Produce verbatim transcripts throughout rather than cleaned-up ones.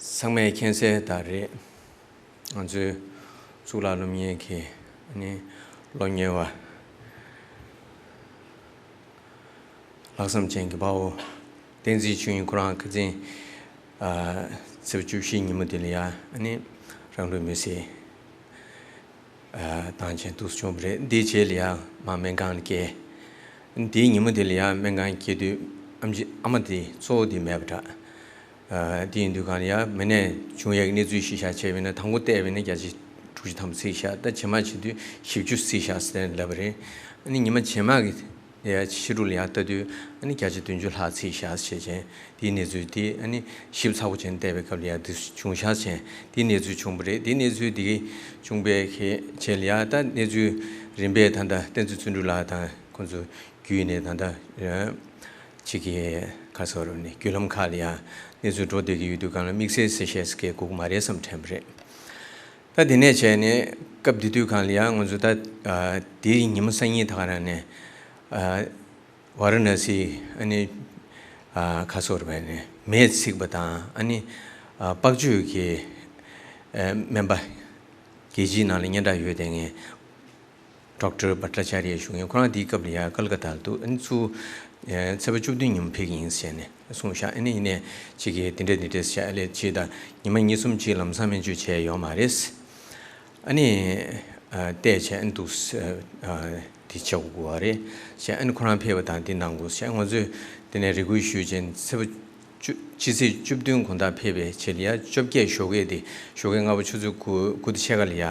ཚང་མས་མཁྱེན་གསལ་ལྟར་རེད། ང་ཚོའི་གཙུག་ལག་སློབ་གཉེར་གྱི་ཨ་ནི་སློབ་གཉེར་བ་ལྷག་བསམ་ཅན་གྱི་དཔའ་བོ་བསྟན་འཛིན་ཆོས་དབྱིངས་ཁོ་རང་ཁ་སང་ཨ་ཚེས་པ་བཅུ་བཞི་ཉིན་མོ་དེ་ལ་ཡ་ཨ་ནི་རང་ལུས་མེར་སྲེག་བཏང་བྱས་འདུག་སེ་བྱུང་བ་རེད། འདིའི་རྗེས་ལ་ཡང་མར་སྨན་ཁང་ལ་བསྐྱལ། དེའི་ཉིན་མོ་དེ་ལ་ཡང་སྨན་ཁང་སྐྱེལ་དུས་ཨམ་ཆི་ཨ་མ་དེ་གཙོ་བོ་དེ་མེད་པ་འདྲ། དེ་ཡིན་དུས་གང་ལ་ཡང་མི་ནད་བྱུང་ཡས་ཀྱི་གནས་ཚུལ་ཞིབ་ཆ་བྱས་པ་ཡིན་ན། དང་པོ་བལྟས་པ་ཡིན་ན་བརྒྱ་ཆ་དྲུག་ཅུ་ཐམ་པ་ཚིག་ཤག་ད་རྗེས་མ་བྱེད་དུས་བཞི་བཅུ་ཚིག་ཤག་ཟེར་ལབ་པ་རེད། ཨ་ནི་ཉི་མ་རྗེས་མ་གི་ཡ་ཕྱི་དྲོ་ལ་ཡ་ལྟ་དུས་ཨ་ནི་བརྒྱ་ཆ་བདུན་ཅུ་ལྷག་ཚིག་ཤག་བྱས་བྱས། དེའི་གནས་ཚུལ་དེ་ཨ་ནི་ཞིབ་ཚགས་པོ་བྱས་ནས་བལྟས་པའི་སྐབས་ལ་ཡ་དེ་བྱུང་ཤག་བྱས། དེའི་གནས་ཚུལ་བྱུང་བ་རེད། དེའི་གནས་ཚུལ་དེ་གི་བྱུང་བའི་གི་རྗེས་ལ་ཡ་ད་གནས་ཚུལ་རིམ་པས་ད་ལྟ་བསྟན་འཛིན་བརྩོན་འགྲུས་ལགས་དང་ཁོང་ཚོ་བརྒྱུད་ནས་ད་ལྟ་ཅིག་གི་ག་ཟེར་ནས་བརྒྱུད་ལམ་ཁག་ལ་ཡ་གནས་ཚུལ་འགྲོ་བསྡད་ཀྱི་ཡོད་དུས་གང་ལ་དམིགས་བསལ་གསལ་བཤད་ཟེར་མཁན་དགོས་ཀྱི་མ་རེད་བསམ་དྲན་པ་རེད། ད་དེ་ནས་བྱས་ནས་སྐབས་དེ་དུས་གང་ལ་ཡང་ང་ཚོ་ད་ཨ་དེའི་ཉིན་མོ་སང་ཉིན་ད་ག་རང་ནས་ཨ་ཝཱ་ར་ཎ་སི་ཨ་ནི་ཨ་ཁ་སོར་བས་ནས་མེས་ཚིག་པ་དང་ཨ་ནི་ཨ་པགས་བཅོས་ཀྱི་ཨ་སྨན་པ་རྒྱལ་སྤྱིའི་ནང་ལ་སྙན་གྲགས་ཡོད་དེ་ངས་ཌོག་ཊར་བྷཊ་ལ་ཅཱ་རི་ཡ་ཞུ་མཁན་ཁོ་རང་དེའི་སྐབས་ལ་ཡང་ཀལ་ཀ་ཏ་ལ་འདུག་ཨ་ནི་ཚུར་ཨ་ཚེས་པ་བཅུ་བདུན་ཉིན་མོ་ཕེབས་ཀྱི་ཡིན་ཟེར་ནས་གསུངས་ཤག་ཨ་ནི་ཡིན་ནའི་ཅིག་གིས་དེ་འདྲས་དེ་འདྲས་བྱས་ཨ་ལས་ཅིག་ད་ཉི་མ་གཉིས་གསུམ་ཅིག་ལམ་སང་སྨན་བཅོས་བྱས་ཡོད་མ་རེད། ཨ་ནི་ཨ་བལྟས་བྱས་ཨ་ནི་འདུག་ཨ་དེ་བྱེད་དགོས་པ་རེད་བྱས། ཨ་ནི་ཁོ་རང་ཕེབས་པ་དང་དེ་གནང་དགོས་བྱས། ང་ཚོས་དེ་ནས་རེ་སྐུལ་ཞུས་བྱས་ཚེས་པ་བཅུ་ཕྱི་ཚེས་བཅུ་བདུན་དགོང་དག་ཕེབས་པའི་ཆེད་ལ་ཡ་བཅོ་བརྒྱད་ཞོགས་ཀས་དེ་ཞོགས་ཀས་སྔ་པོ་ཆུ་ཚོད་དགུ་དགུ་དང་ཕྱེད་ཀ་ལ་ཡ་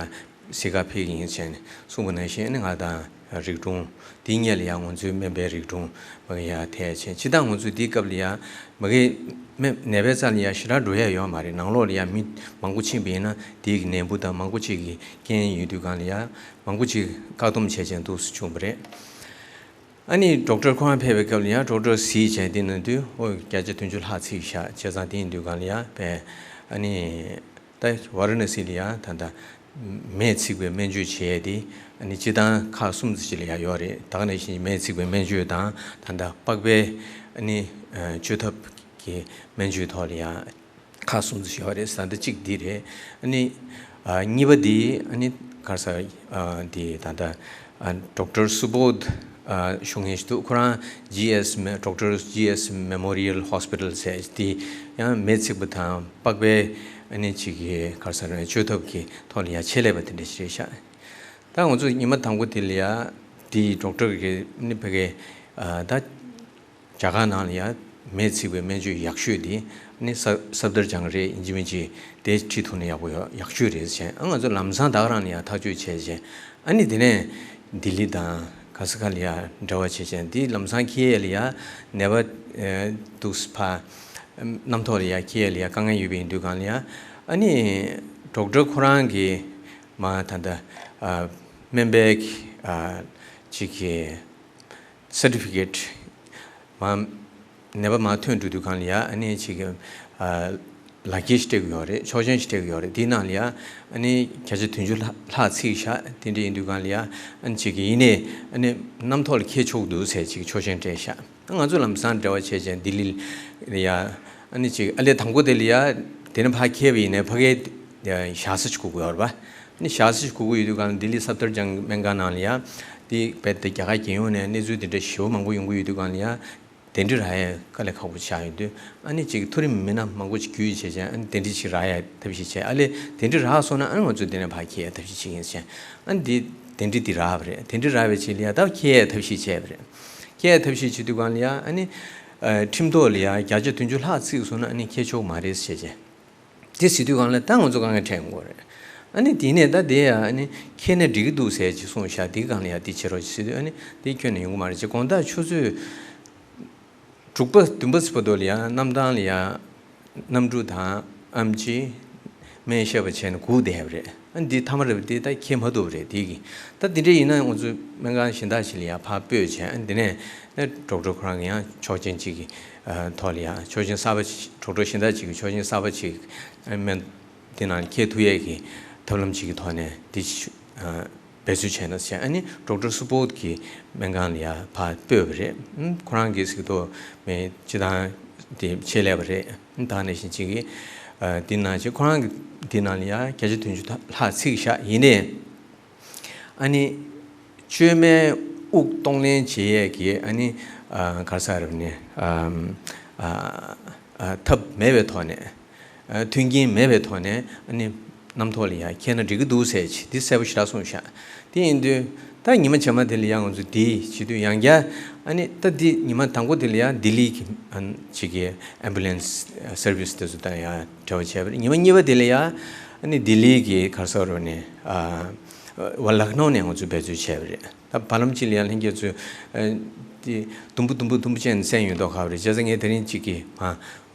གཟིགས་གར་ཕེབས་ཀྱི་ཡིན་བྱས་ནས་གསུངས་པ་ནང་བཞིན་ཨ་ནི་ང་དང་རིགས་དྲུང་དེའི་སྔོན་ལ་ཡ་ང་ཚོའི་སྨན་པའི་རིགས་དྲུང་མ་གི་ཡ་ཐད་བྱས། སྤྱིར་བཏང་ང་ཚོས་དེའི་སྐབས་ལ་ཡ་མ་གི་སྨན་ནད་པའི་རྩ་ལ་ཡ་ཞེ་དྲག་འགྲོ་ཡ་ཡོད་མ་རེད། ནང་ལོགས་ལ་ཡ་མི་མང་པོ་ཕྱིན་པ་ཡིན་ན་དེའི་གི་ནད་འབུ་དང་མང་པོ་ཅིག་གི་རྐྱེན་ཡོད་དུས་གང་ལ་ཡ་མང་པོ་ཅིག་བཀག་སྡོམ་བྱས་བྱས་འདུག་སེ་བྱུང་བ་རེད། ཨ་ནི་ཌོག་ཊར་ཁོ་རང་ཕེབས་པའི་སྐབས་ལ་ཡང་ཌོག་ཊར་གཟིགས་བྱས་དེ་ན་དུས་ཨོ་བརྒྱ་ཆ་བདུན་ཅུ་ལྷག་ཚིག་ཤག་བྱས་ཙང་དེ་ཡིན་དུས་གང་ལ་ཡང་བས་ཨ་ནི་ད་ཝཱ་ར་ཎ་སི་ལ་ཡང་ད་ལྟ་མེས་ཚིག་པའི་སྨན་བཅོས་བྱས་དེ་ཨ་ནི་སྤྱི་བཏང་ཁག་གསུམ་ཙམ་ཅིག་ལ་ཡང་ཡོད་རེད། ད་ག་ནང་བཞིན་མེས་ཚིག་པའི་སྨན་བཅོས་དང་ད་ལྟ་པགས་པའི་ཨ་ནི་བཅོས་ཐབས་ཀྱི་སྨན་བཅོས་ཐོག་ལ་ཡང་ཁག་གསུམ་ཙམ་ཡོད་རེད། ད་ལྟ་གཅིག་འདི་རེད། ཨ་ནི་ཨ་གཉིས་པ་འདི་ཨ་ནི་ག་རེ་ཟེར་ཨ་འདི་ད་ལྟ་ཨ་ཌོག་ཊར་སུ་བོད་ཨ་ཞུ་མཁན་ཞིག་འདུག་ཁོ་རང་ཇི་ཨེས་མེ་ཌོག་ཊར་ཇི་ཨེས་མེ་མོ་རི་ཡལ་ཧོ་སི་པི་ཊལ་ཟེར་འདི་ཡང་མེས་ཚིག་པ་དང་པགས་པའི་ཨ་ནི་ཅིག་གི་ག་རེ་ཟེར་བཅོས་ཐབས་ཀྱི་ཐོག་ལ་ཡང་ཆེད་ལས་པ་དེ་འདྲ་ཞིག་རེད་ཤག་ད་ང་ཚོ་ཉི་མ་དང་པོ་དེ་ལ་ཡང་འདི་ཌོག་ཊར་གི་ཨ་ནི་ཕ་གི་ཨ་ད་རྒྱ་གར་ནང་ལ་ཡང་མེས་ཚིག་པའི་སྨན་བཅོས་ཡག་ཤོས་དེ་ནི་ས་སབ་དར་ཇང་རེད། ཡིན་གཅིག་མིན་གཅིག་དེ་ཁྲིད་ཐུབ་ན་ཡག་པོ་ཡོད་ཡག་ཤོས་རེད་ཟེར། ཨ་ང་ཚོ་ལམ་སང་ད་ག་རང་ལ་ཡང་ཐག་གཅོད་བྱས་བྱས་ཨ་ནི་དེ་ནས་ལྡི་ལི་དང་ག་ས་ག་ལ་ཡང་འབྲེལ་བ་བྱས་བྱས་འདི་ལམ་སང་ཁེ་ཡ་ལ་ཡང་ནད་པ་འདུག་ཕ་རྣམ་ཐོག་ལ་ཡང་ཁེ་ཡ་ལ་ཡང་དཀའ་ངལ་ཡོད་པ་ཡིན་དུས་གང་ལ་ཡང་ཨ་ནི་ཌོག་ཊར་ཁོ་རང་གིས་མ་ད་ལྟ་སྨན་པའི་ཅིག་གི་སར་ཊི་ཕི་ཀེ་ཊི་མ་ནད་པ་མ་ཐོན་འགྲོ་དུས་གང་ལ་ཡ་ཨ་ནི་ཅིག་གི་ཨ་ལག་འཁྱེར་ཞིག་སྤྲད་ཀྱི་ཡོད་རེད། ཆོག་མཆན་ཞིག་སྤྲད་ཀྱི་ཡོད་རེད། དེའི་ནང་ལ་ཡ་ཨ་ནི་བརྒྱ་ཆ་བདུན་ཅུ་ལྷག་ལྷག་ཚིག་ཤག་དེ་འདྲ་ཡིན་དུས་གང་ལ་ཡ་ཨ་ནི་ཅིག་གི་ཡིན་ནའི་ཨ་ནི་རྣམ་ཐོག་ལ་འཁྱེར་ཆོག་འདུག་ཟེར་ཅིག་ཆོག་མཆན་སྤྲད་ཤག་ང་ཚོ་ལམ་སང་འབྲེལ་བ་བྱས་བྱས་ལྡི་ལི་ལ་ཡ་ཨ་ནི་ཅིག་ཨ་ལས་དང་པོ་དེ་ལ་ཡ་དེ་ནས་ཕར་འཁྱེར་བ་ཡིན་ནའི་ཕ་གིའི་བཞག་ས་ཞིག་དགོས་ཀྱི་ཡོད་རེད་པ། ཨ་ནི་བཞག་ས་ཞིག་དགོས་ཀྱི་ཡོད་དུས་གང་ལ་ལྡི་ལི་སབ་དར་ཇང་སྨན་ཁང་ནང་ལ་ཡ་དེ་རྦད་དེ་རྒྱ་གར་རྒྱལ་ཡོངས་ནས་གནས་ཚུལ་དེ་འདྲ་ཞེ་པོ་མང་པོ་ཡོང་གི་ཡོད་དུས་གང་ལ་ཡ་གདན་འདྲེན་རག་ཡས་དཀའ་ལས་ཁག་པོ་ཆགས་ཡོད་དུས་ཨ་ནི་ཅིག་མཐོ་རིམ་མི་སྣ་མང་པོ་ཅིག་བརྒྱུད་བྱས་བྱས་ཨ་ནི་གདན་འདྲེན་ཅིག་རག་ཡས་ཐབས་ཤེས་བྱས། ཨ་ལས་གདན་འདྲེན་རག་སོང་ན་ཨ་ནི་ང་ཚོ་འདི་ནས་ཕར་འཁྱེར་ཡས་ཐབས་ཤེས་བྱེད་ཀྱི་ཡིན་ཟེར། ཨ་ནི་འདི་གདན་འདྲེན་འདི་རག་པ་རེད། གདན་འདྲེན་རག་པའི་རྗེས་ལ་ཡ་ད་འཁྱེར་ཡས་ཐབས་ཤེས་བྱས་པ་རེད། འཁྱེར་ཡས་ཐབས་ཤེས་བྱེད་དུས་གང་ལ་ཡ་ཨ་ནི་ཨ་ཁྲིམས་ཐོག་ལ་ཡ་བརྒྱ་ཆ་བདུན་ཅུ་ལྷག་ཚིག་སོང་ན་ཨ་ནི་འཁྱེར་ཆོག་མ་རེད་ཟེར་བྱས། དེ་ཟེར་དུས་གང་ལ་ད་ང་ཚོ་དཀའ་ངལ་འཕྲད་ཡོང་གི་རེད། ཨ་ནི་དེ་ནས་ད་དེ་ཡ་ཨ་ནི་འཁྱེར་ན་འགྲིག་གི་འདུག་ཟེར་ཅིག་གསུངས་ཤག་དེ་གང་ལ་ཡ་དེ་བྱེད་རོགས་ཟེར་དུས་ཨ་ནི་དེ་ཁྱོན་ནས་ཡོང་གི་མ་རེད་ཅེས། དགོང་དག་ཆུ་ཚོད་དྲུག་པ་བདུན་པ་ཙམ་བར་དུ་ལ་ཡ་གནམ་ཐང་ལ་ཡ་གནམ་གྲུ་དང་ཨེམ་ཆི་སྨན་ཞབས་པ་བྱས་ནས་སྒུག་བསྡད་པ་རེད། ཨ་ནི་འདི་མཐའ་མ་རེད་པ། འདི་ད་འཁྱེར་མ་ཐུབ་པ་རེད། དེ་གི་ད་དེ་འདྲ་ཡིན་ན་ང་ཚོ་སྨན་ཁང་གཞན་དག་ཞིག་ལ་ཡ་ཕར་སྤོས་བྱས་ཨ་ནི་དེ་ནས་ཨ་ཌོག་ཊར་ཁོ་རང་གི་ཡང་ཆོག་མཆན་གཅིག་གི་ཨ་ཐོག་ལ་ཡ་ཆོག་མཆན་གསར་པ་ཞིག་ཌོག་ཊར་གཞན་དག་ཅིག་གི་ཆོག་མཆན་གསར་པ་ཅིག་ཨ་སྨན་དེ་ནང་འཁྱེར་ཐུབ་ཡས་ཀྱི་ཐབས་ལམ་ཅིག་གི་ཐོག་ནས་འདི་ཨ་འབད་རྩོལ་བྱས་ན་ཟེར་ཨ་ནི་ཌོག་ཊར་སུ་བོད་ཀྱི་སྨན་ཁང་ལ་ཡ་ཕར་སྤོས་པ་རེད། ཨ་ཁོ་རང་གིས་ཟེར་གི་འདུག་མི་སྤྱི་བཏང་དེ་ཆེད་ལས་པ་རེད། ཨ་ད་ནང་བཞིན་ཅིག་གི་ ཨ་དེ་ནང་བཞིན་ཁོ་རང་གི་དེ་ནང་ལ་ཡང་བརྒྱ་ཆ་བདུན་ཅུ་ལྷག་ཚིག་བཞག་ཡིན་ནའི། ཨ་ནི་བཅོས་མའི་དབུགས་གཏོང་ལེན་བྱེད་ཡས་ཀྱི་ཨ་ནི་ཨ་ག་རེ་ཟེར་རེད་ནི་ཨ་ཨ་ཨ་ཐབས་མེད་པའི་ཐོག་ནས། ཨ་མཐུན་རྐྱེན་མེད་པའི་ཐོག་ནས་ཨ་ནི་གནམ་ཐོག་ལ་ཡ་འཁྱེར་ན་འགྲིག་གི་འདུག་ཟེར་ཅིག་འདི་གསལ་པོ་ཞེ་དྲག་གསུངས་ཤག་དེ་ཡིན་དུས་ད་ཉི་མ་རྗེས་མ་དེ་ལ་ཡ་ང་ཚོ་འདི་བྱེད་དུས་ཡང་བསྐྱར་ཨ་ནི་ད་འདི་ཉི་མ་དང་པོ་དེ་ལ་ཡ་ལྡི་ལི་གི་ཨ་ཅིག་གི་ambulance service་དེ་ཚོ་དང་ཡ་འབྲེལ་བ་བྱས་པ་རེད། ཉི་མ་གཉིས་པ་དེ་ལ་ཡ་ཨ་ནི་ལྡི་ལི་གི་ག་རེ་ཟེར་རེད་ནི་ཨ་ལག་ནོ་ནས་ང་ཚོ་འབད་རྩོལ་བྱས་པ་རེད། ད་བར་ལམ་གཅིག་ལ་ཡང་ལྷན་རྒྱས་ཚོས་ཨ་དེ་དུམ་བུ་དུམ་བུ་དུམ་བུ་བྱས་ནས་གསན་ཡོང་མདོག་ཁ་པོ་རེད། བྱས་ཙང་ངས་དེ་རིང་གཅིག་གི་མ་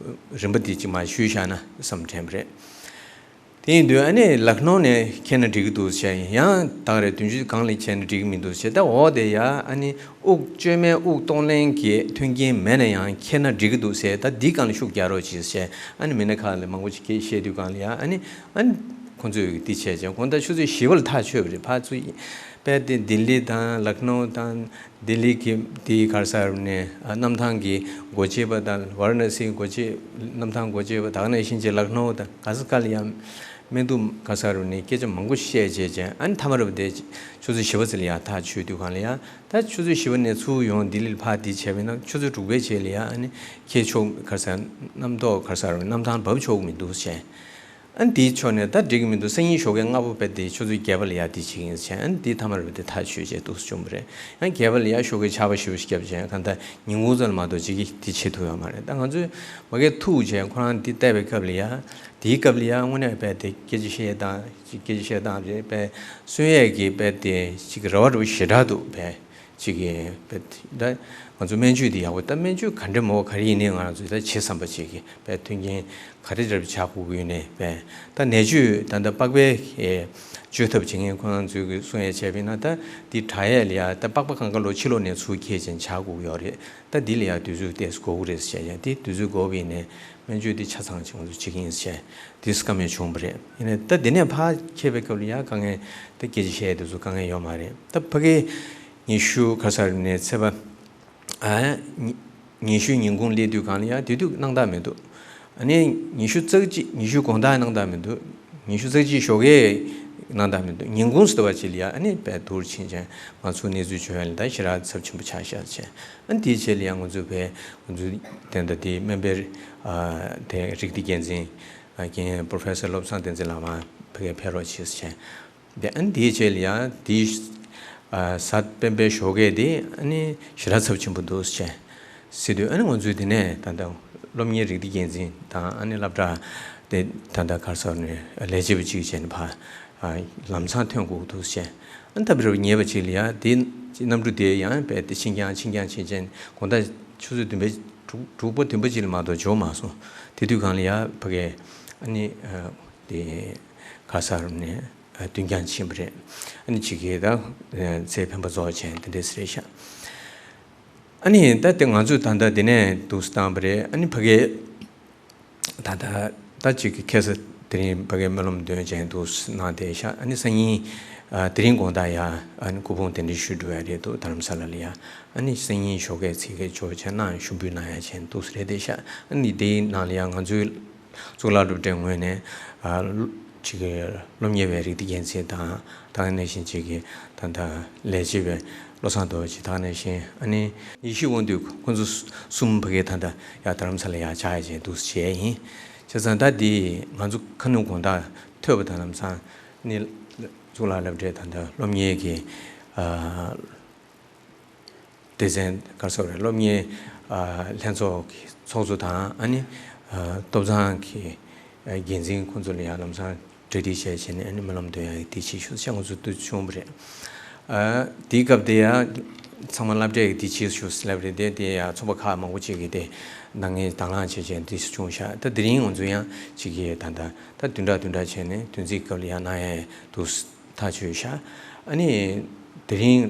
རིམ་པ་དེ་གཅིག་མ་ཞུས་བཞག་ན་བསམ་དྲན་པ་རེད། དེ་ཡིན་དུས་ཨ་ནི་ལག་ནོ་ནས་འཁྱེར་ན་འགྲིག་གི་འདུག་ཟེར། ཡང་ད་རེས་བདུན་ཅུ་སྒང་ལ་འཁྱེར་ན་འགྲིག་གི་མི་འདུག་ཟེར། ད་འོ་དེ་ཡ་ཨ་ནི་དབུགས་བཅོས་མའི་དབུགས་གཏོང་ལེན་གྱི་མཐུན་རྐྱེན་མེད་ན་ཡང་འཁྱེར་ན་འགྲིག་གི་འདུག་ཟེར། ད་འདི་སྒང་ལ་ཤུགས་རྒྱག་རོགས་གྱིས་ཟེར། ཨ་ནི་མི་སྣ་ཁག་ལ་མང་པོ་ཞིག་གིས་བཤད་དུས་སྒང་ལ་ཡ་ཨ་ནི་ཨ་ནི་ཁོང་ཚོས་འདི་བྱས་ཀྱང་དགོང་དག་ཆུ་ཚོད་བཞི་པ་ལ་ཐག་ཆོད་པ་རེད། ཕར་ཚུར་དཔེ་དེ་ལྡི་ལི་དང་ལག་ནོ་དང་། ལྡི་ལི་གི་དེའི་ག་རེ་ཟེར་ནས་གནམ་ཐང་གི་སྒོ་འབྱེད་པ་དང་ཝཱ་ར་ཎ་སིའི་སྒོ་འབྱེད་གནམ་ཐང་སྒོ་འབྱེད་པ་དག་ནང་བཞིན་བྱས་ལག་ནོ་དང་ག་ས་ག་ལ་ཡང་སྨན་དུམ་ག་ས་རུ་ནས་སྐད་ཆ་མང་པོ་བཤད་བྱས་བྱས་ཨ་ནི་མཐའ་མ་རུ་དེ་ཆུ་ཚོད་བཞི་པ་ཙམ་ལ་ཡང་ཐག་ཆོད་དུས་སྒང་ལ་ཡང་ད་ཆུ་ཚོད་བཞི་པ་ནས་ཚུར་ཡོང་ལྡི་ལི་ལ་ཕར་དེ་བྱས་པ་ཡིན་ན་ཆུ་ཚོད་དྲུག་པའི་རྗེས་ལ་ཡང་ཨ་ནི་ཁྱེད་ཆོག་ག་ས་གནམ་ཐོག་ག་ས་རུ་གནམ་ཐང་བབས་ཆོག་གི་མི་འདུག་བྱས། ཨ་ནི་དེའི་ཕྱོགས་ནས་ད་འགྲིག་གི་མི་འདུག་སང་ཉིན་ཞོགས་ཀས་སྔ་པོ་བས་དེ་ཆུ་ཚོད་བརྒྱད་པ་ལ་ཡ་དེ་བྱེད་ཀྱི་ཡིན་ཟེར་བྱས། ཨ་ནི་དེ་མཐའ་མར་བས་དེ་ཐག་ཆོད་བྱས་འདུག་སེ་བྱུང་བ་རེད། ཡང་བརྒྱད་པ་ལ་ཡ་ཞོགས་ཀས་ཆར་པ་ཞེ་པོ་ཞིག་བརྒྱབ་བྱས་གང་ལྟར་ཉིན་གུང་ཙམ་ལ་མ་གཏོགས་ཅིག་གིས་དེ་བྱེད་ཐུབ་ཡོད་མ་རེད། ད་ང་ཚོས་མ་གིར་ཐུག་བྱས་ཁོ་རང་དེ་བལྟས་པའི་སྐབས་ལ་ཡ་དེའི་སྐབས་ལ་ཡ་དངོས་གནས་བས་དེ་སྐད་ཆ་བཤད་སྟངས་ཅིག་སྐད་ཆ་བཤད་སྟངས་རེད་བས་གསུང་ཡས་ཀྱི་བས་དེ་ཅིག་རེ་བ་རེ་བ་ཞེ་དྲག་འདུག་བས། ཅིག་གིས་ད་ང་ཚོ་སྨན་བཅོས་འདི་ཡག་པོ་ད་སྨན་བཅོས་ག་འདྲ་མོ་ག་རེ་ཡིན་ནའི་ང་རང་ཚོས་ད་བྱེད་བསམ་པ་ཅིག་གིས་བས་མཐུན་རྐྱེན་ག་རེ་འདྲ་བྱ་དགོས་ཀྱི་ཡོད་ནའི་བས་ད་ནད་བཅོས་ད་ད་པགས་པའི་བཅོས་ཐབས་བྱེད་མཁན་ཁོ་རང་ཚོས་གི་གསུང་ཡས་བྱས་པས་ན་ད་འདི་དྲག་ཡས་ལ་ཡ་ད་པགས་པ་གང་ག་ལོ་ཕྱི་ལོགས་ནས་ཚུར་འཁྱེར་ཅན་བྱ་དགོས་ཀྱི་ཡོད་རེད། ད་འདི་ལ་ཡ་དུས་ཚོད་ཏོག་ཙམ་འགོར་གི་རེད་ཟེར་བྱས་ཡ་དེ་དུས་ཚོད་འགོར་བ་ཡིན་ནའི་སྨན་བཅོས་འདི་ཆ་ཚང་ཅིག་ང་ཚོ་བྱེད་ཀྱི་ཡིན་ཟེར་བྱས་དེ་བཀའ་མོལ་བྱུང་བ་རེད། ཡིན་ནའི་ད་འདི་ནས་ཕར་འཁྱེར་བའི་སྐབས་ལ་ཡ་དཀའ་ངལ་ད་སྐད་ཆ་བཤད་ཡས་དེ་ཚོ་དཀའ་ངལ་ཡོད་མ་རེད། ད་ཕ་གི་ཉི་ཤུ་ག་ས་རེད་ནས་ཚེས་པ། ཨ། ཉི་ཉི་ཤུ་ཉིན་གུང་སླེབས་དུས་སྒང་ལ་ཡ་དེ་དུས་སྣང་དག་མི་འདུག་ཨ་ནི་ཉི་ཤུ་རྩ་གཅིག་ཉི་ཤུ་དགོང་དག་སྣང་དག་མི་འདུག་ཉི་ཤུ་རྩ་གཅིག་ཞོགས་ཀས་སྣང་དག་མི་འདུག་ཉིན་གུང་ཟེར་བ་ཅིག་ལ་ཡ་ཨ་ནི་བས་དུར་ཕྱིན་ཅན་ང་ཚོ་གནས་ཚུལ་བྱུང་ཡ་ལ་ད་ཞེ་དྲག་ཚབས་ཆེན་པོ་ཆགས་ཤག་བྱས། ཨ་ནི་དེའི་རྗེས་ལ་ཡ་ང་ཚོ་བས་ང་ཚོ་དེ་འདྲ་དེ་སྨན་པའི་ཨ་དེ་རིགས་དེ་འགན་འཛིན་ཨ་རྒན་པོ་རོ་ཕེ་སར་བློ་བཟང་བསྟན་འཛིན་ལགས་མར་ཕ་གིར་ཕེབས་རོགས་བྱས་ཟེར་བྱས། དེ་ཨ་ནི་དེའི་རྗེས་ལ་ཡང་དེའི་ཨ་གཟའ་སྤེན་པའི་ཞོགས་ཀས་དེ་ཨ་ནི་ཞེ་དྲག་ཚབས་ཆེན་པོ་འདུག་ཟེར་བྱས་ཟེར་དུས་ཨ་ནི་ང་ཚོས་དེ་ནས་ད་ལྟ་སློབ་གཉེར་རིགས་དེ་འགན་འཛིན་དང་ཨ་ནི་སློབ་གྲྭ་དེ་ད་ལྟ་ག་རེ་ཟེར་ནས་ལས་བྱེད་པ་གཅིག་བྱས་ནས་ཕར་ཨ་ལམ་སང་ཐོན་དགོས་འདུག་ཟེར་བྱས། ཨ་ནི་ད་བར་ཉེ་བ་ཅིག་ལ་ཡང་དེ་གནམ་གྲུ་དེ་ཡང་རྦད་དེ་ཕྱིན་རྐྱང་ཕྱིན་རྐྱང་ཕྱིན་རྐྱང་དགོང་དག་ཆུ་ཚོད་བདུན་པའི་དྲུག་དྲུག་པ་བདུན་པ་ཅིག་ལ་མ་གཏོགས་འབྱོར་མ་སོང་། དེ་དུས་སྒང་ལ་ཡང་ཕ་གིར་ཨ་ནི་ཨ་དེ་ག་རེ་ཟེར་ནས། བདུན་རྐྱང་ཕྱིན་པ་རེད། ཨ་ནི་ཅིག་གིས་ད་ཚེ་འཕེན་པ་རྫོགས་བྱས་དེ་འདྲས་རེད་ཤག་ཨ་ནི་ད་དེ་ང་ཚོས་ད་ལྟ་དེ་ནས་འདུག་སེ་བཏང་པ་རེད། ཨ་ནི་ཕ་གིར་ད་ལྟ་ད་ཅིག་གི་ཁ་སང་དེ་རིང་ཕ་གིར་སྨོན་ལམ་འདོན་བྱས་འདུག་སེ་གནང་བསྡད་ཤག་ཨ་ནི་སང་ཉིན་དེ་རིང་དགོང་དག་ཡ་ཨ་ནི་སྐུ་ཕུང་གདན་འདྲེན་ཞུ་འགྲོ་ཡ་རེད་འདུག་རྡ་རམ་ས་ལ་ལ་ཡ། ཨ་ནི་སང་ཉིན་ཞོགས་ཀས་ཚིག་གི་ཇོ་བོ་རྗེ་གནང་ཞུ་འབུལ་གནང་ཡ་བྱས་འདུག་སེ་རེད་བསྡད་ཤག་ཨ་ནི་དེའི་ནང་ལ་ཡ་ང་ཚོའི་གཙུག་ལག་སློབ་གྲྭའི་ངོས་ནས་ཨ་ཅིག་གི་སློབ་གཉེར་བའི་རིགས་དེ་འགན་འཛིན་དང་ད་ག་ནང་བཞིན་ཅིག་གི་ད་ལྟ་ལས་བྱེད་པའི་བློ་བཟང་རྡོ་རྗེ་ད་ག་ནང་བཞིན་ཨ་ནི་ཡེ་ཤེས་དབང་འདུས་ཁོང་ཚོ་གསུམ་ཕ་གིར་ད་ལྟ་ཡ་རྡ་རམ་ས་ལ་ཡ་བཅར་ཡ་བྱས་འདུག་བྱས་ཡིན། བྱས་ཙང་ད་འདི་ང་ཚོ་ཁ་སྣོན་དགོང་དག་ཐོས་པ་དང་ལམ་སང་ནི་གཙུག་ལག་སློབ་གྲྭའི་ད་ལྟ་སློབ་གཉེར་གྱི་ཨ། སྡེ་ཚན་ག་རེ་ཟེར་དགོས་རེད། སློབ་གཉེར་ཨ་ལྷན་ཚོགས་ཀྱི་ཚོགས་གཙོ་དང་ཨ་ནི་ཨ་ཐོབ་ཚང་གི་ཨ་འགན་འཛིན་ཁོང་ཚོ་ལ་ཡང་ལམ་སང་གྲ་སྒྲིག་བྱས་བྱས་ནས་ཨ་ནི་སྨོན་ལམ་འདོན་ཡག་གི་དེ་བྱེད་ཤོག་ཅེས་ང་ཚོ་འདུ་བྱུང་བ་རེད། ཨ་དེའི་སྐབས་དེ་ཡང་ཚང་མ་སློབ་གྲྭས་ཀྱི་དེ་བྱེད་ཤོག་ཟེར་ལབ་རེད་དེ། དེ་ཡང་ཚོགས་པ་ཁག་མང་པོ་ཅིག་གིས་དེ་གནང་མཁན་དང་བླངས་བྱས་བྱས་དེ་བྱུང་ཤག་ད་དེ་རིང་ང་ཚོ་ཡང་ཅིག་གིས་ད་ལྟ་ད་བདུན་ཕྲག་བདུན་ཕྲག་བྱས་ནས་བདུན་ཚིགས་སྐབས་ལ་ཡང་གནང་ཡག་འདུག་ཐག་ཆོད་ཤག་ཨ་ནི་དེ་རིང་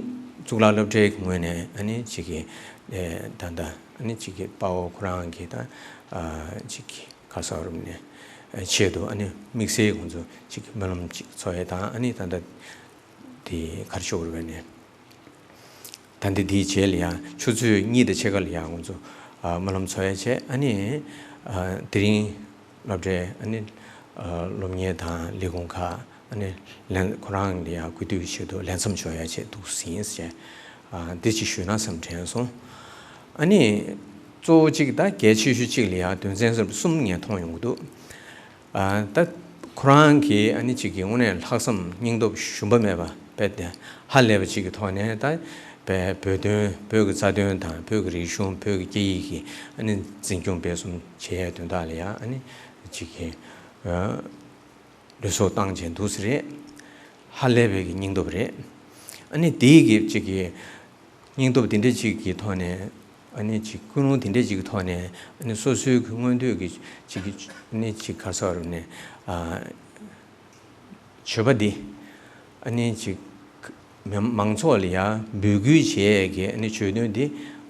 གཙུག་ལག་སློབ་གྲྭའི་ངོས་ནས་ཨ་ནི་ཅིག་གི་ཨེ་ད་ལྟ་ཨ་ནི་ཅིག་གི་དཔའ་བོ་ཁོ་རང་གི་ད་ཨ་ཅིག་གི་ག་རེ་ཟེར་དགོས་རེད་ནས་ཨེ་ཆེད་དུ་ཨ་ནི་དམིགས་བསལ་ཁོང་ཚོ་ཅིག་གི་སྨོན་ལམ་ཅིག་འཚོགས་ཡས་དང་ཨ་ནི་ད་ལྟ་དེ་ག་རེ་ཞུ་དགོས་རེད་ནས། ད་ལྟ་དེའི་རྗེས་ལ་ཡང་ཆུ་ཚོད་གཉིས་དང་ཕྱེད་ཀ་ལ་ཡང་ང་ཚོ་ཨ་སྨོན་ལམ་འཚོགས་ཡ་བྱས། ཨ་ནི་ཨ་དེ་རིང་ སློབ་གྲྭའི་ཨ་ནི་ཨ་སློབ་གཉེར་དང་ལས་ཁུངས་ཁག་ཨ་ནི་ལན་ཁོ་རང་ལ་ཡང་གུས་འདུད་ཀྱི་ཆེད་དུ་ལས་མཚམས་འཇོག་ཡ་ཆེད་འདུག་ཟིན་ཟེར། ཨ་འདི་ཅིག་ཞུས་ན་བསམ་དྲན་སོང་། ཨ་ནི་གཙོ་བོ་གཅིག་ད་གལ་ཆེ་ཤོས་གཅིག་ལ་ཡང་དོན་ཚན་གསུམ་ངས་མཐོང་ཡོང་གི་འདུག་ཨ་ད་ཁོ་རང་གིས་ཨ་ནི་གཅིག་གི་དངོས་གནས་ལྷག་བསམ་སྙིང་སྟོབས་ཞུམ་པ་མེད་པ་དཔེ་དེ་ཧ་ལས་པ་གཅིག་གི་ཐོག་ནས། ད་བོད་དོན་བོད་ཀྱི་རྩ་དོན་དང་བོད་ཀྱི་རིག་གཞུང་བོད་ཀྱི་སྐད་ཡིག་གི་ཨ་ནི་འཛིན་སྐྱོང་སྤེལ་གསུམ་བྱེད་ཡའི་དོན་དག་ལ་ཡང་ཨ་ནི་གཅིག་གི་ལུས་སྲོག་བཏང་བྱས་འདུག་ཟེར་རེད། ཧ་ལས་པའི་གི་སྙིང་སྟོབས་རེད། ཨ་ནི་དེའི་གི་གཅིག་གི་སྙིང་སྟོབས་དེ་འདྲ་གཅིག་གི་ཐོག་ནས། ཨ་ནི་གཅིག་ཀུན་སློང་དེ་འདྲ་གཅིག་གི་ཐོག་ནས། ཨ་ནི་སོ་སོའི་གི་མངོན་འདོད་ཀྱི་གཅིག་གི་ཨ་ནི་གཅིག་ག་རེ་ཟེར་བ་རེད་ནས། ཨ་བརྗོད་པ་འདི་ཨ་ནི་གཅིག་མི་མང་ཚོགས་ལ་ཡང་འབོད་སྐུལ་བྱེད་ཡས་ཀྱི་ཨ་ནི་བརྗོད་དོན་འདི་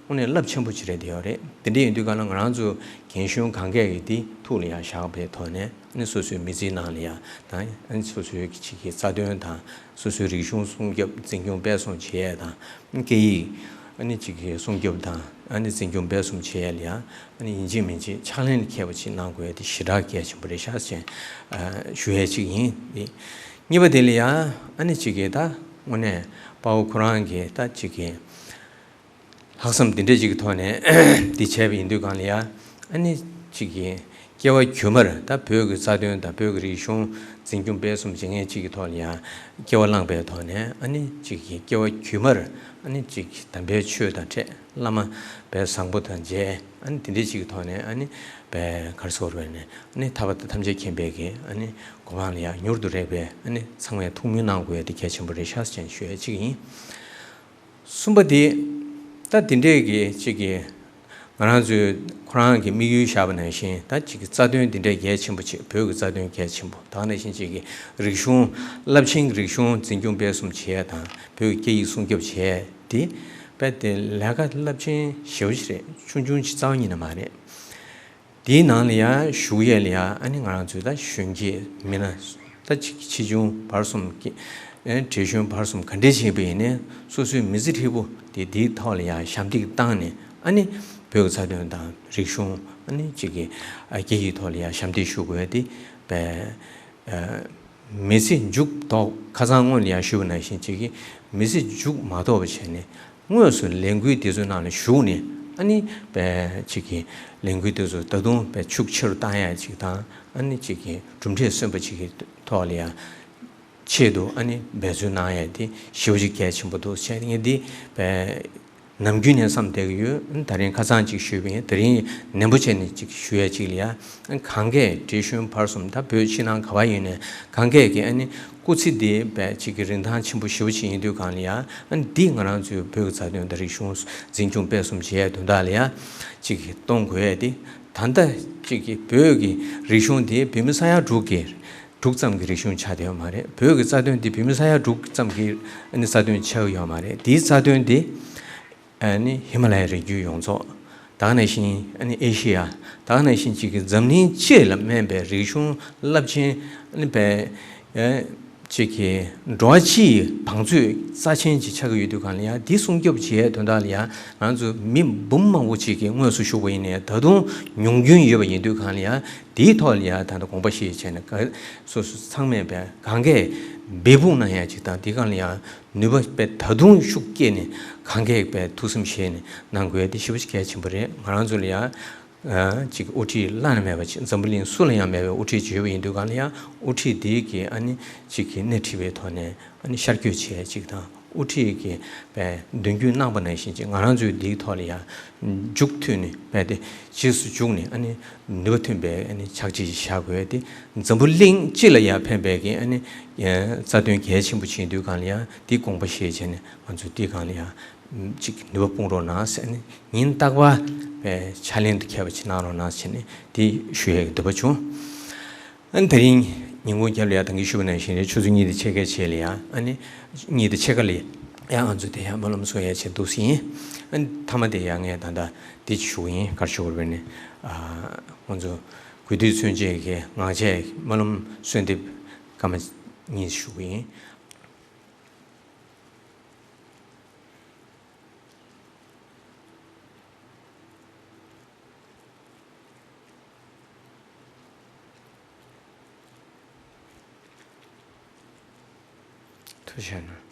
དངོས་གནས་རླབས་ཆེན་པོ་ཅིག་རེད་བསྡད་ཡོད་རེད། དེ་འདྲ་ཡིན་དུས་གང་ལ་ང་རང་ཚོ་རྒན་གཞོན་གང་གས་ཀྱི་འདི་ཐུགས་ལ་ཡང་བཞག་པའི་ཐོག་ནས། ཨ་ནི་སོ་སོའི་མི་ཚེའི་ནང་ལ་ཡང་དང་། ཨ་ནི་སོ་སོའི་གཅིག་གི་རྩ་དོན་དང་། སོ་སོའི་རིག་གཞུང་སྲུང་སྐྱོབ་འཛིན་སྐྱོང་སྤེལ་གསུམ་བྱེད་ཡས་དང་། སྐད་ཡིག་ཨ་ནི་གཅིག་གི་སྲུང་སྐྱོབ་དང་། ཨ་ནི་འཛིན་སྐྱོང་སྤེལ་གསུམ་བྱེད་ཡས་ལ་ཡང་ཨ་ནི་ཡིན་གཅིག་མིན་གཅིག་ཕྱག་ལེན་མཁས་པོ་ཅིག་གནང་དགོས་ཡས་དེ་ཞེ་དྲག་གལ་ཆེན་པོ་རེད་ཤག་ཅེས་ཞུ་ཡས་གཅིག་ཡིན། དེ་གཉིས་པ་དེ་ལ་ཡང་ཨ་ནི་གཅིག་གི་ད་དངོས་གནས་དཔའ་བོ་ཁོ་རང་གི་ད་གཅིག་གི་ལྷག་བསམ་འདི་འདྲ་ཅིག་གི་ཐོག་ནས་འདི་བྱས་པ་ཡིན་དུས་གང་ལ་ཡ། ཨ་ནི་ཅིག་གི་སྐྱེ་བ་གུས་མར་ད་བོད་ཀྱི་རྩ་དོན་དང་བོད་ཀྱི་རིག་གཞུང་འཛིན་སྐྱོང་སྤེལ་གསུམ་བྱེད་མཁན་ཅིག་གི་ཐོག་ལ་ཡ་སྐྱེ་བ་བླངས་པའི་ཐོག་ནས། ཨ་ནི་ཅིག་གི་སྐྱེ་བ་གུས་མར་ཨ་ནི་ཅིག་གི་དམ་པའི་ཆོས་དང་འཕྲད། བླ་མ་དཔལ་བཟང་པོ་དང་མཇལ། ཨ་ནི་དེ་འདྲ་ཅིག་གི་ཐོག་ནས་ཨ་ནི་དཔལ་ག་རེ་ཟེར་དགོས་རེད་ནས། ཨ་ནི་ཐར་པ་དང་ཐམས་ཅད་མཁྱེན་པའི་གི་ཨ་ནི་གོ་འཕང་ལ་ཡ་མྱུར་དུ་རེག་པའི་ཨ་ནི་ཚང་མས་ཐུགས་སྨོན་གནང་དགོས་ཡ་དེ་གལ་ཆེན་པོ་རེད་ཤག་ཅེས་ཞུ་ཡ་ཅིག་ཡིན། གསུམ་པ་དེ། ད་དེ་འདྲས་ཀྱི་གཅིག་གི་ང་རང་ཚོའི་ཁོ་རང་གི་དམིགས་ཡུལ་བཞག་པ་ནང་བཞིན། ད་གཅིག་གི་རྩ་དོན་དེ་འདྲས་གལ་ཆེན་པོ་བྱེད། བོད་ཀྱི་རྩ་དོན་གལ་ཆེན་པོ། ད་ག་ནང་བཞིན་གཅིག་གི་རིག་གཞུང་། རླབས་ཆེན་གྱི་རིག་གཞུང་འཛིན་སྐྱོང་སྤེལ་གསུམ་བྱེད་ཡས་དང་བོད་ཀྱི་སྐད་ཡིག་སྲུང་སྐྱོབ་བྱེད་ཡས་དེ་རྦད་དེ་ལས་ཀ་རླབས་ཆེན་ཞེ་པོ་ཅིག་རེད། ཆུང་ཆུང་ཅིག་རྩ་བ་ཉིད་ནས་མ་རེད། དེའི་ནང་ལ་ཡང་ཞུགས་ཡས་ལ་ཡང་ཨ་ནི་ང་རང་ཚོའི་ད་གཞོན་སྐྱེས་མི་སྣ་ད་ཆེ་ཆེ་ཆུང་བར་གསུམ་གྱི། ཨེ་བགྲེས་གཞོན་བར་གསུམ་ག་འདྲས་བྱས་པ་ཡིན་ནའི་སོ་སོའི་མི་ཚེ་ཧྲིལ་པོ་དེ་དེའི་ཐོག་ལ་ཡང་ཞབས་འདེགས་བཏང་ནས། ཨ་ནི་བོད་ཀྱི་རྩ་དོན་དང་རིག་གཞུང་། ཨ་ནི་གཅིག་གི་ཨ་སྐད་ཡིག་ཐོག་ལ་ཡང་ཞབས་འདེགས་ཞུ་དགོས་ཏེ། པའི་ཨ་མི་ཚེ་མཇུག་རྫོགས། ཁ་སང་སྔོན་ལ་ཡང་ཞུས་པ་ནང་བཞིན་གཅིག་གི་མི་ཚེ་མཇུག་མ་རྫོགས་པ་བྱས་ནས། དངོས་སུ་ལས་འགུལ་དེ་ཚོའི་ནང་ལ་ཞུགས་ནས། ཨ་ནི་པའི་གཅིག་གི་ལས་འགུལ་དེ་ཚོ་ད་དུང་པའི་ཤུགས་ཆེ་རུ་བཏང་ཡ་ཅིག་དང་། ཨ་ནི་གཅིག་གི་གྲུབ་འབྲས་སོན་པ་ཅིག་གི་ཐོག་ལ་ཡ་ཆེད་དུ་ཨ་ནི་འབད་བརྩོན་གནང་ཡ་དེ་ཞེ་པོ་ཅིག་གལ་ཆེན་པོ་འདུག་བྱས་ངས་འདི་པའི་ནམ་རྒྱུན་ནས་བསམ་བསྡད་ཀྱི་ཡོད། ད་རིང་ཁ་སང་ཅིག་ཞུས་པ་ཡིན། དེ་རིང་ནན་པོ་བྱས་ནས་ཅིག་ཞུ་ཡ་ཅིག་ལ་ཡ། གང་གས་བགྲེས་གཞོན་བར་གསུམ་ད་བོད་ཕྱི་ནང་ག་བ་ཡིན་ནའི་གང་གས་ཀྱི་ཨ་ནི་སྐུ་ཚེ་འདི་པའི་གཅིག་གི་རིན་ཐང་ཆེན་པོ་ཞེ་པོ་ཅིག་ཡིན་དུས་གང་ལ་ཡ། ཨ་ནི་འདི་ང་རང་ཚོའི་བོད་ཀྱི་རྩ་དོན་དང་རིག་གཞུང་འཛིན་སྐྱོང་སྤེལ་གསུམ་བྱེད་ཡ་དོན་དག་ལ་ཡ་གཅིག་གི་གཏོང་དགོས་ཡ་དེ། ད་ལྟ་གཅིག་གི་བོད་ཀྱི་རིག་གཞུང་དེ་བོད་མི་ས་ཡ་དྲུག་གི་དྲུག་ཙམ་གྱི་རིག་གཞུང་ཆགས་བསྡད་ཡོད་མ་རེད། བོད་ཀྱི་རྩ་དོན་དེ་བོད་མི་ས་ཡ་དྲུག་ཙམ་གྱི་ཨ་ནི་རྩ་དོན་ཆགས་ཡོད་མ་རེད། དེའི་རྩ་དོན་དེ་ཨ་ནི་ཧི་མ་ལ་ཡའི་རི་རྒྱུད་ཡོངས་རྫོགས། ད་ག་ནང་བཞིན་ཨ་ནི་ཨེ་ཤེ་ཡ། ད་ག་ནང་བཞིན་གཅིག་གི་འཛམ་གླིང་སྤྱི་ལ་སྨན་པའི་རིག་གཞུང་རླབས་ཆེན། ཨ་ནི་པའི་ཨ་གཅིག་གི་འགྲོ་བ་སྤྱི་ཡི་བང་མཛོད་རྩ་ཆེན་ཅིག་ཆགས་ཀྱི་ཡོད་དུས་གང་ལ་ཡ། འདི་སྲུང་སྐྱོབ་བྱེད་ཡའི་དོན་དག་ལ་ཡ་ང་ཚོ་མི་འབུམ་མང་པོ་ཅིག་གིས་དངོས་སུ་ཞུགས་པ་ཡིན་ནའི་ད་དུང་ཉུང་སྐྱོན་ཡོད་པ་ཡིན་དུས་གང་ལ་ཡ། དེའི་ཐོག་ལ་ཡ་ད་ལྟ་དགོངས་པ་བཞེས་བྱས་ནས། ག་སོ་སོ་ཚང་མས་པའི་གང་གས་འབད་འབུངས་གནང་ཡ་ཅིག་དང་། དེ་གང་ལ་ཡ་ནུས་པ་དཔེ་ད་དུང་ཤུགས་བསྐྱེད་ནས་གང་གས་དཔེ་ཐུགས་སེམས་བཞེས་ནས་གནང་དགོས་ཡ་དེ་ཞེ་པོ་ཅིག་གལ་ཆེན་པོ་རེད། ང་རང་ཚོ་ལ་ཡ་ཨ་ཅིག་དབུ་ཁྲིད་བླ་ན་མེད་པ་ཅིག། འཛམ་བུ་གླིང་སུ་ལ་ཡང་མེད་པའི་དབུ་ཁྲིད་ཅིག་ཡོད་པ་ཡིན་དུས་གང་ལ་ཡ། དབུ་ཁྲིད་དེ་གིས་ཨ་ནི་གཅིག་གི་སྣེ་ཁྲིད་པའི་ཐོག་ནས་ཨ་ནི་ཤར་བསྐྱོད་བྱེད་ཡ་ཅིག་དང་། དབུ་ཁྲིད་ཀྱིས་པའི་མདུན་སྐྱོད་གནང་པ་ནང་བཞིན་ཅིག་ང་རང་ཚོའི་འདིའི་ཐོག་ལ་ཡ་མཇུག་མཐུད་ནས། རྦད་དེ་རྗེས་སུ་འཇུག་ནས། ཨ་ནི་ནུས་པ་ཐོན་པའི་ཨ་ནི་ཕྱག་རྗེས་བཞག་དགོས་ཏེ། འཛམ་བུ་གླིང་སྤྱི་ལ་ཡང་ཕན་པའི་གི་ཨ་ནི་རྩ་དོན་གལ་ཆེན་པོ་ཆགས་དུས་གང་ལ་ཡང་འདི་དགོངས་པ་བཞེས་བྱས་ནས། ང་ཚོས་འདི་གང་ལ་ཡང་ཅིག་ནུས་པ་སྤུངས་རོགས་གནང་ཟེར། ཨ་ནི་ཉིན་རྟག་པར་པའི་ཕྱག་ལེན་དུ་འཁེལ་བ་ཅིག་གནང་རོགས་གནང་ཟེར་ནས་འདི་ཞུ་ཡས་ཀྱི་འདོད་པ་བྱུང་། ཨ་ནི་དེ་རིང་ཉིན་གུང་རྒྱབ་ལ་ཡང་ད་གིན་ཞུས་པ་ནང་བཞིན་རེད། ཆུ་ཚོད་གཉིས་དང་ཕྱེད་ཀའི་རྗེས་ལ་ཡང་། ཨ་ནི་གཉིས་དང་ཕྱེད་ཀ་ལ་ཡང་ང་ཚོ་དེ་ཡང་སྨོན་ལམ་གསུང་ཡས་བྱེད་འདུག་ཟིན། ཨ་ནི་མཐའ་མ་དེ་ཡང་ངས་ད་ལྟ་འདི་ཞུ་གི་ཡིན། ག་རེ་ཞུ་དགོས་རེད་ནི། ཨ་ང་ཚོ་གུས་འདུད་མཚོན་བྱེད་ཀྱི་ངག་བཅད་སྨོན་ལམ་གསོལ་འདེབས་སྐར་མ་གཉིས་ཞུ་གི་ཡིན། ཐུགས་རྗེ་གནང་།